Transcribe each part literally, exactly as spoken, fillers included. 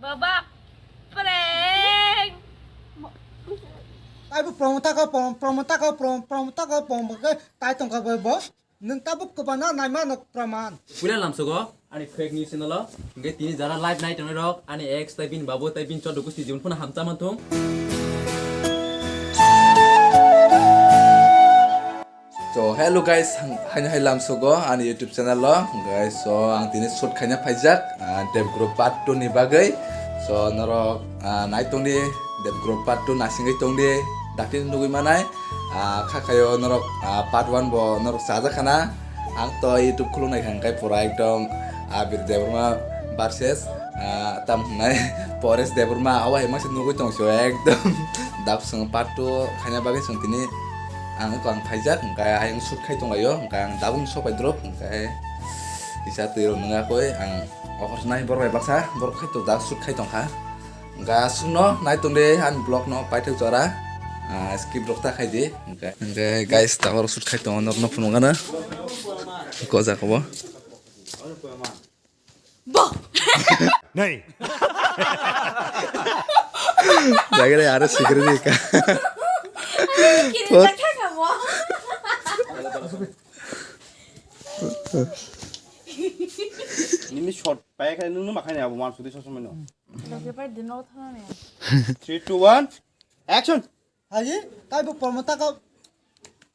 Baba, prank. Taibo prom taka prom, prom taka prom, prom taka prom, bagwi tai tongkha bai bo. Nwng tabuk kwbana naima nuk praman. Puila lamsogo ani fake news channel o. Hingke tini jara live nai tongnai rok, ani ex tai bini babo tai bini chodo gusti jibon phano hamcha manthung. So, hello guys, haino hai lamsogo ani YouTube channel o. Guys, so ang tini shoot khaina phaijak, ah, Debgro part two ni bagwi. So, norok, ah, nai tongdi, Debgro part two nasingwi tongdi, dakti nugwi manai. Ah, kha khayo norok, ah, part one bo norok chajak khana. Ang to YouTube khulungnai kha, hingkai pura ekdom Abir Debbarma versus, ah, tam hwnai Paresh Debbarma, abo hai masa nugwi tong sio ekdom. Dak swng part two khaina bagwi swng tini ang eko ang phaijak, hingkai ayang shoot khai tonglaio, hingkai ang dabung sopai drop, hingkai kisa twi rok nwnga koi ang ohor nai borok bai baksa borok khai to dak shoot khai tongkha. Hingke aswkno nai tongdi ani vlog no paithak jora, ah, skip rok ta khaidi. Hingke, hingke guys, tabok shoot khai tongo norokno phunukgana. Ko jaga bo. Bo. Nei. Jagere aro sikiri di ka. Kiri Thot. Jakha ka bo. Nini shot paikha nungno makhani abo man sudi sosomaino. Loke pai dino thana ne. Three, two, one, action! Haji, tai bo promo taka.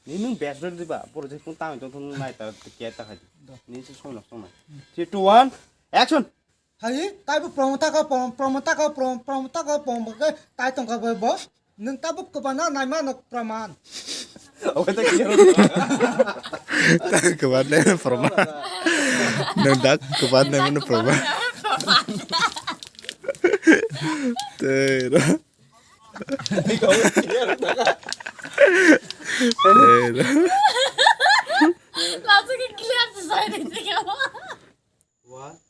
Ni nung best role diba, puro je kung tang tong nai ta ke ta haji. Ni se song nok song nai. Three, two, one, action! Haji, tai bo promo taka prom, promo taka prom, promo taka prom, bo ke tai tong ka bo. Nung tabuk kwbana naima nuk praman. Oke, tak kira. Tak kwbana naima praman. Nung dak kwbana naima nuk praman. Tera. Tera. Langsung ke clear design itu kamu. One,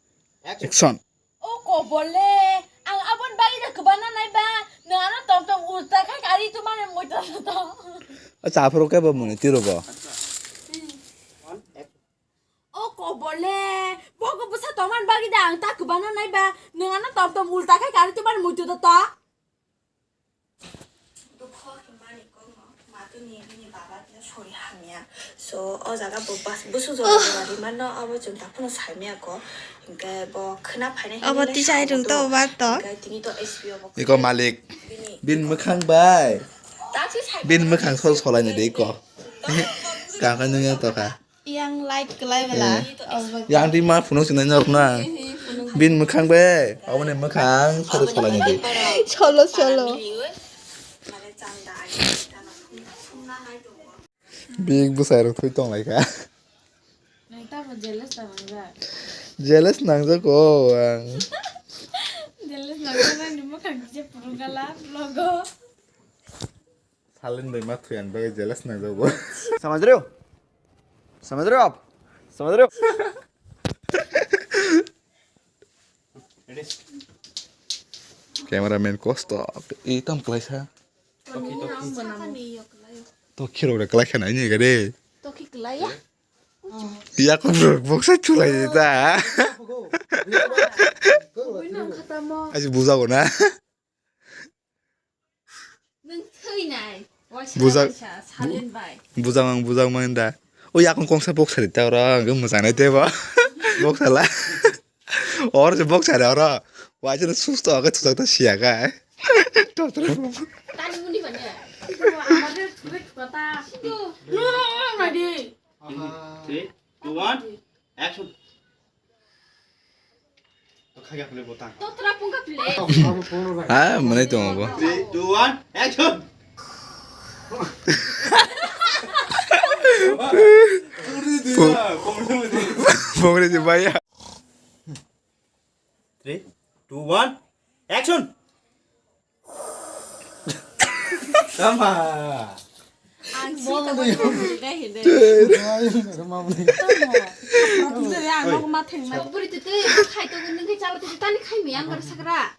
action. Action. O kobole, ang abon bagwi da kwbana nai ba, nang ano tom tom ulta khai kari tu mane moito to. A cha phuru ke bo muni tiro bo. One, action. O kobole, bogo bwsa tongman bagwi da ang ta kwbana nai ba, nang ano tom tom ulta khai kari tu mane moito to. Dukho himbani kokno matwini bini baba kisa sori hamya. So, o jaga bo bas-, busu jora jora rimano abo chwng taphano saimaya ko. Hinkhe bo khwna phainai. Abo hinwi tisai rwng to ba to. Hinkhe tini to S P O bo iko malik. Bini bin mwkhang bai. Tachi sai. Bin mwkhang sol solaini de iko. Kaka nungya to kha. Yang light kelai bela. Eh. Yang di ma phunuk sinai norok na. Bin mwkhang be. Aboni mwkhang solo solo ni di. Solo solo. Big bwsai rok thui tong lai kha. Nang ta bo jealous ta manjak. Jealous nangjak o ang. Jealous nangjak nang ni mwkhang kisa phunuk gala vlog o. Salin bai ma thuyan bagwi jealous nangjago. समझ रहे हो? समझ रहे हो आप? समझ रहे हो? Cameraman kosto. I tam klaisa. To khiro re klaisa na ini gade. To ki klaya? Ya ko bro, boksa chulai ta. Aji buza bona. Nwng thwinai. Waisa, bujak, waisa, salin bai. Bujak mang, bujak mang da. O yakung kongsa boksari ta oro, ang mwchang nai tebo. Boksala. Or je boksari oro. Waisa susto aga chuchak ta siya ka. Totra. Tani muni bane. Amade thubek kota. No, no, no, no, no. Three, two, one, action. To khagya phile botang. To tora pungka phile. Ah, mane to bo. Three, two, one, action. Pongri di baya. Three, two, one, action. Tama. Ang si tama tama dai hinde. Tama. Ang mo ma theng ma. Buri tu tu khai to nung ke chala tu tani khai mi ang kar sakra.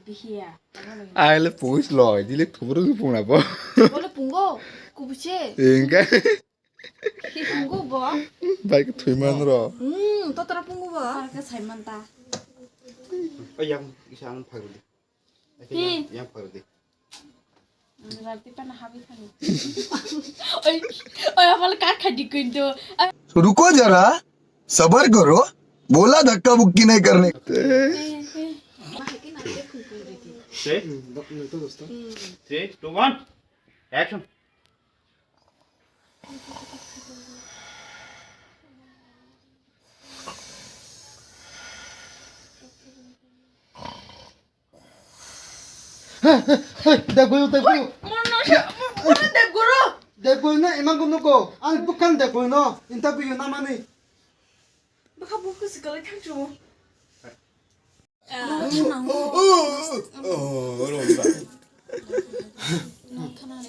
Bihia. Ai le pus lo, di le thubru pung na bo. Bole pungo, kubuse. Engka. Ki pungo bo? Bai ke thui man ro. Hmm, to tara pungo bo. Ka sai man ta. Oy, yang isa ang phagdi. Hi. Yang phagdi. Rati pana habi thani. Oy, oy, abal kar khadi kundo. रुको जरा, सबर करो, बोला धक्का मुक्की नहीं करने। Three, three, two, one, action. Hey, hey, hey, dek boyo, dek boyo. Mono, mono dek guru. Dek boyo na, emang gumno ko. Ang bukan dek boyo no. Interview na mani. Baka buku sekolah kan cuma.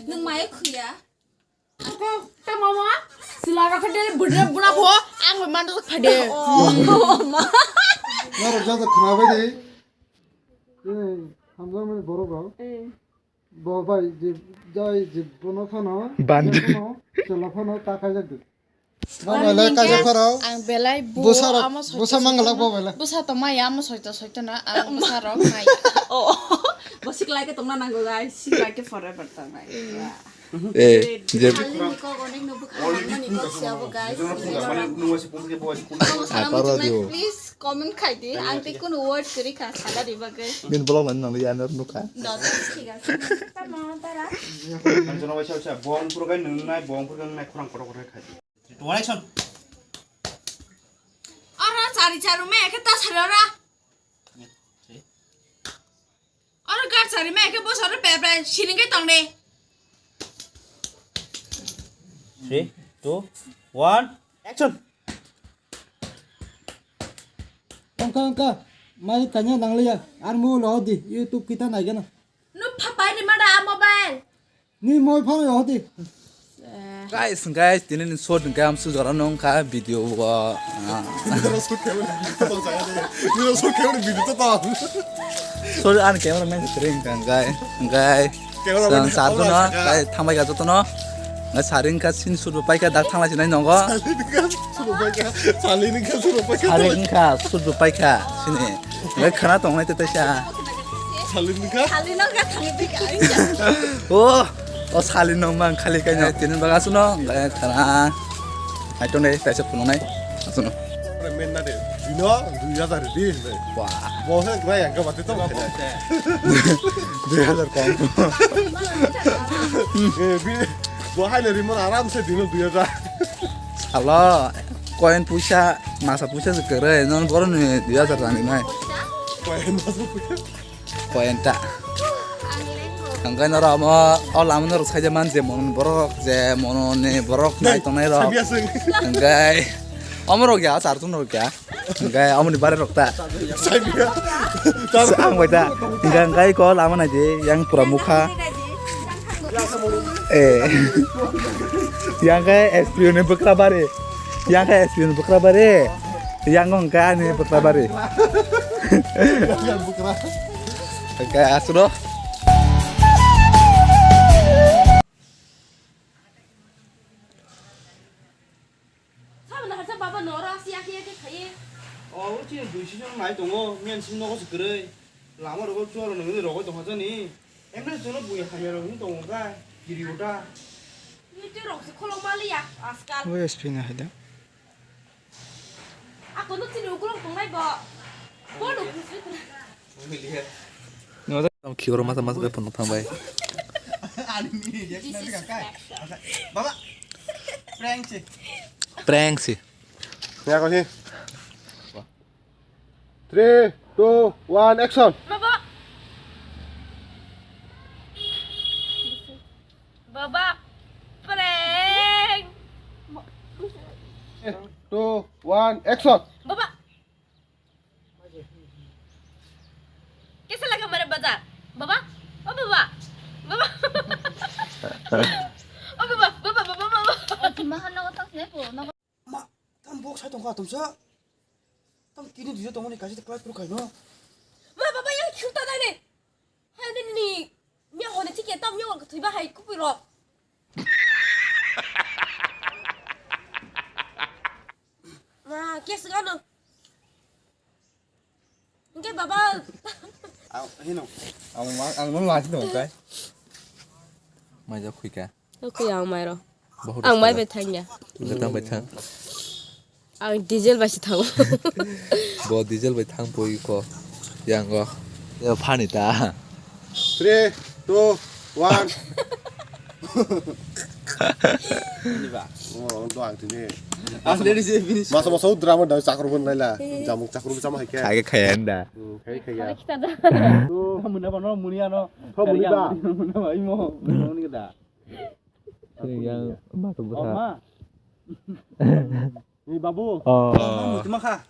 Nung maya khuya. Tamo ma, sila rakha de budre buna pho, ang man to phade. Oh, ma. Naro jado khna bai de. Eh, hamjak mani borok rok. Eh. Bo bai je jai je bono phano. Bandi. Bono, chela phano ta khaijak de. Bo bai le kaijak pharo. Ang belai bo busa rok, amo soito busa mangalak soito bo na. Bai le. Busa to maya amo soito soito na, ang busa rok maya. Oh, bo siklai ke tongna nango guys, siklai ke forever tongna. Eh, je Halini kok onek no bwkha hamani kok siya bo, guys. Ataro dio. Please comment khai di. Ang te kuno word kwrwi kha sala di bagwi. Bin blog nang nang ya nor nukha. No, thik ase. Tamo tara. Ang jono waisa waisa bong purgai nungnai, bong purgai nungnai khorang kotor kotor khai di. Three, two, one, action. Oro chari charu me ekhe ta sari ora. Oro gar chari me ekhe bosa oro pe pe sining ke tong de. Three, two, one, action. Wngkha wngkha. Mai kanya nangliya. Ar mo lo di. YouTube kita naigana. No phapai ni mada a mobile. Ni moi phano yo di. Guys, guys, tini ni short ni gam su jora nong kha video bo. Sorry, an camera man sering kan, guys. Guys. Sar no, guys, thambai ga joto no. Ngai saring ka sin suru pai ka dak thangla sinai nongo. Sali ni ka suru pai ka. Saring ka suru pai ka sini. Ngai khana tong nai te sa. Salino ka? Salino ka thangwi twi ka. O, o salino mang khali kaino. Tini baga suno, ngai khana. Ai tong dei, kaisa phunuknai. Asuno. Men na de. Dino dui hajar di. Wah. Bo se grai yang ka bate to. Dui hajar kom. Eh, bi, bo hai ne rimon aram se dino dui hajar. Salo, koin puisa, masa puisa se kere, non boro ni dui hajar rani nai. Koin masa puisa. Poenta. Hingke norok omo o lama norok saida man je mono borok je mono ni borok nai tongnai rok. Hingke omo rok ya, charjon rok ya. Hingke omo ni bare rok ta. Ang bai ta. Hingke hingke ko lama nai je yang pura mukha. Eh. Yang ke S P O ni bokra bare. Yang ke S P O ni bokra bare. Yang hingke ani bokra bare. Yang bokra. Oke, asuro. Sabo na harsa baba nora si yaki yaki khaye. O, o chini dui season nai tongo, miyan sim nogo se kwrwi. Lama rogo chuaro nangni rogo tongha jani. Emre jono bui hamya rok ni tongo ka, kiri ota. Ni tu rok se kholong mali ya, askal. O S P na haida. Ako no chini ukulok tongnai bo. Bono khusui tong. Khiboro masa masa bai phone thang bai. Baba, prank si. Prank si. Ya ko si. Three, two, one, action. Baba. Baba, prank. Two, one, action. Baba. Kaisa lagi mare baja. Baba, o baba. Baba. O baba, baba, baba, baba. Mahan nogo tak ne po. Ma, tam bok sai tongkha tomsa. Tam kini dija tongmani kaisa klai pro khaino. Ma, baba, yang khiu ta dai ne. Hai ne ni. Nya hone chike tam nyong thwi ba hai kupi ro. Ma, kes gano. Baba. Ang, hino. Ang ma-, ang nung lagi dong, kai. Mai jak khuika. Aku yang mai ro. Bahut Ang mai rasa. Bai thang ya. Gatang bai thang. Ang diesel bai si thango. Bo diesel bai thang pui ko. Yang go. Ya phani ta. Three, two, one. Ini ba. Oh, doang sini. Asli di sini finish. Masa masa udra mau dari cakru pun laila. Jamuk cakru sama hai kaya. Kaya kaya anda. Hmm, kaya kaya. Kita dah. Tuh. Kamu dah mana muni ano? Kamu dah. Mana imo? Muni kita. Yang mata Oh besar. Ma. Ni babu. Oh. Oh, ma, mutima kha.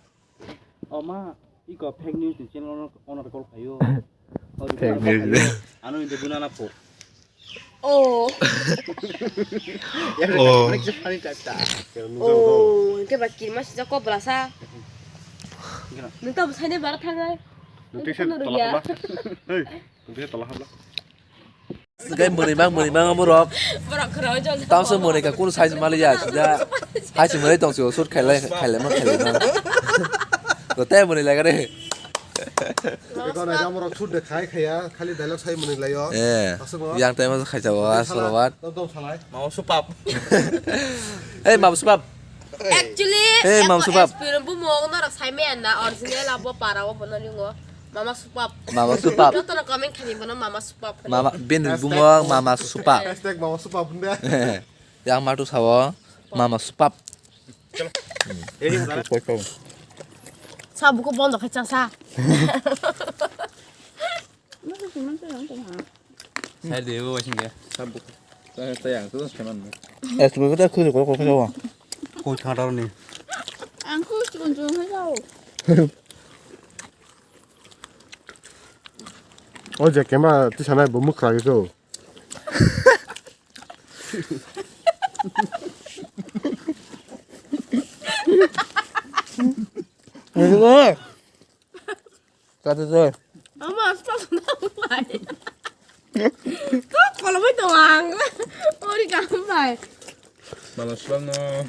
Oh, ma, iko fake news ni channel ono, ono call khayo. Oh, Fake news. Ano ini guna na po. Oh. Ya, Oh. Funny type ta. Oh, ke ba kirma sijak ko belasa. Gana. Nung ta bwsai ne bara thangai. Nung Nung ta tisa kono tola rwya. Hapla. Hei, nung tisa tola hapla. Gai mwnwi mang, mwnwi mang, amo rok. Borok khoro jol jol. Tamo se mwnwi ka kunu size mali ya, sida. Hai se mwnwi tong se, shoot khailai, khailai ma, khailai ma. Ko te mwnwi lai gare. Eko na jamo rok shoot de khai khaya, khali dialogue sai mwnwi lai yo. Eh. Aswk bo. Yang time as khai jawa, Dom salai, salawat. Dom, dom salai. Mau supap. Eh, mau supap. Actually, Hey, eko Mam Supap. Experience bu mo norok sai me na original abo para o bono ringo. Mama Supap. Mama Supap. Joto no comment khani bono Mama Supap. Mama, bini Hashtag bumo Mama Mama Supap. Hashtag Mama Supap hwnde. Yang matu sawo, Mama Supap. Ready, Supap. Sa buku bondo khe chasa. Sai de bo sing ya. Sabuk. Saya saya tu seman. Eh, tu kita kiri kok kok kok. Kok thang ni. Ang khu chun chun hai jao. O je kema ti sanai bo mukra gitu. Ayo. Kata tu. Ama aspa sana mulai. Kau kalau mai doang. Ori kampai. Malas banget.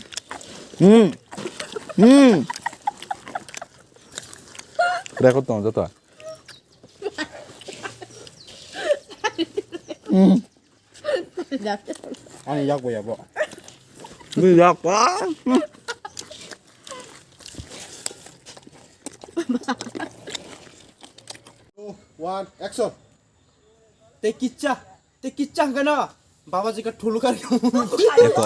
Hmm. Hmm. Rekod tong jatuh. Hmm. Ani yak bo yak bo. Ni yak ba. One, action. Te kicha, te kicha gana. Baba ji ka thulu kar. Eko.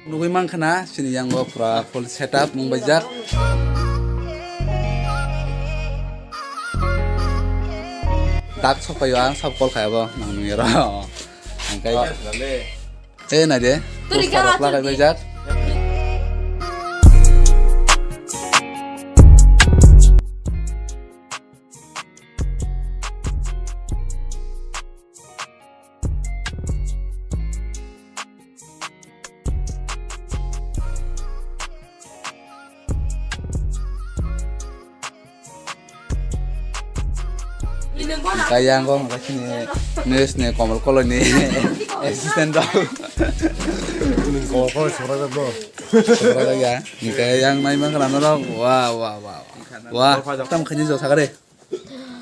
Nugui mankha na, sini yango pura full setup mung baijak. Dak sopayo ang sab call khayabo nang nung yaro. Angkai. Eh, nai de. Turi poster rok lagai baijak. Kaya ang kong kini news ni Komal Koloi ni assistant dok. Komal Koloi sora bro. Sora ya. Kaya ang mai mang kana norok. Wah, wah, wah, wah. Wah, tam khani jo sagare.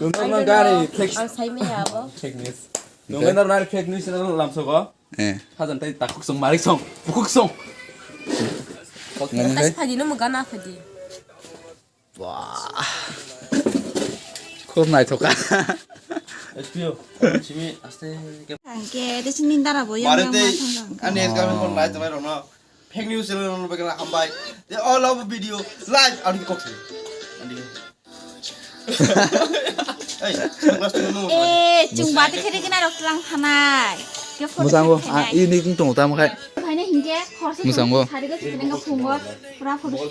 Tungtang nang gari flex. Ang sai me ya bo. Fake news. Nunggu nang nari fake news na lamsogo. Eh. Hajan tai takuk song marik song. Bukuk song. Ngani hai? Phadi no muga na phadi. Wah. Khub naithoka. Espio, simi aste ke. Angke, de sini dara bo yang Mare yang tei, ma thang thang. Ani es kami kon nai tonai rona. Fake news channel rona bagala hambai. They all love video live ani kok. Ani. Hey, sunglass tu nung. Eh, chungba te khere kena rok tlang thanai. Ke photo Musango, khenai. Ah, ini kung tong tam khai. Khaina hingke, khorsa Musango. Sari go chikene ga phungo. Pura photo.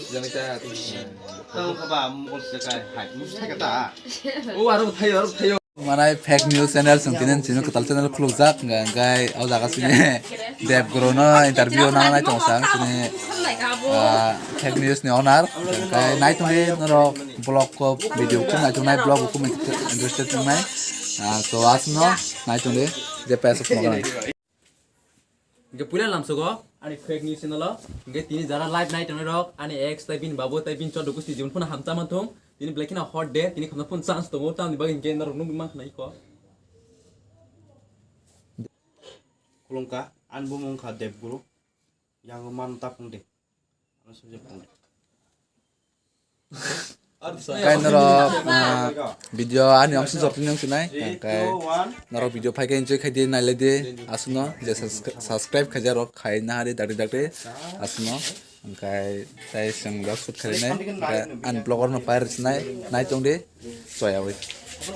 Tang khaba mol se kai hai. Mus thai kata. O aro thayo, aro thayo. Manai fake news channel sung tinen sino kwtal channel khulukjak, hingkha hingkai o jaga sini Dev Guru no interview nang nai tong sang sini, ah, fake news ni owner, hingkai nai tongdi norok vlog ko video ko nai tongnai vlog ko interested tongnai. Ah, so asno nai tongdi je pesa phone. Hingke puila lamsogo ani fake news channel o, hingke tini jara live nai tongnai rok, ani ex tai bini babu tai bini choddo gusti jibon phano hamcha manthung, tini belai kheno hot day, tini khamna phone chance tongo, tamni bagwi hingke norok nukgwi mankha naikho. Khulumkha, ani bumung wngkha Debguru, yango man tapung de. Ano sujak tong de. Kai norok, ah, video ani amsi jor tini wngsinai, kai norok video phaikhe enjoy khaidi nailai di, aswkno je subscri-, subscribe khaijak rok khai nahari dakti dakti aswkno, kai tai chwng rok shoot khainai, kai ani vlog rokno pair sinai, nai tongdi, choyawi.